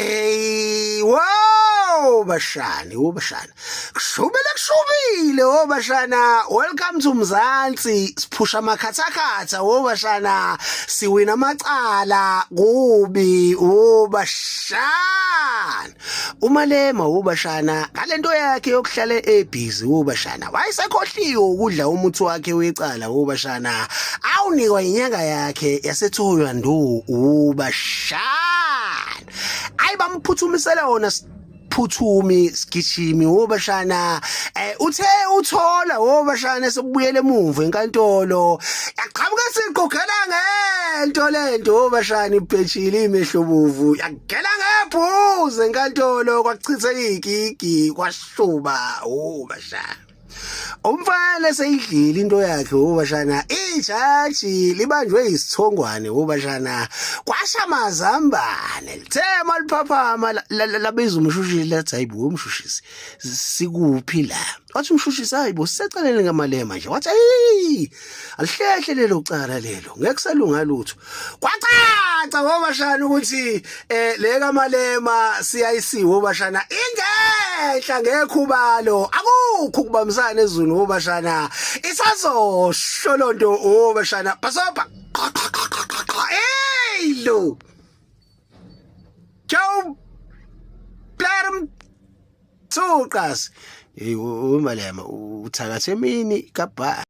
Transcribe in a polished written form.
3. Wow bashani, wo bashana. Kushubile kushubile wo bashana. Welcome to Mzansi. Siphusha amakhathakhatha wo bashana. Siwina amacala kubi wo bashana. UMalema wo bashana ngalento yakhe yokuhlala ebhizi wo bashana. Wayesekhohliwe ukudla umuthi wakhe wecala wo bashana. Awunikwa inyanga yakhe yasethoywa ndu wo bashana. Ayi bamphuthumisela wona phuthumi sigijimi wobashana uthe uthola wobashana sekubuyela emuva enkantolo yaqhamuka siqogela ngento lento wobashana ibhejile imehlobovu yagela ngebhuze enkantolo kwachitheka igigi kwashuba wobashana. Umfana seyidlile into yakhe ubashana ijaji libanjwe isithongwane ubashana kwasha amazambane lithe maliphaphama labiza umshushisi lathi hayibo umshushisi sikuphi la wathi umshushisi hayibo siseceleni kaMalema nje wathi hey alihlehle lelo cala lelo ngeke kusalunga lutho kwacaca wobashana ukuthi eh le kaMalema CIC wobashana ingenhla ngekhubalo akukho ukubambisana ezweni wobashana isazosho lonto wobashana basoba hey lo Joe Blerm Thuqas hey uMalema uthakathe emini kabha.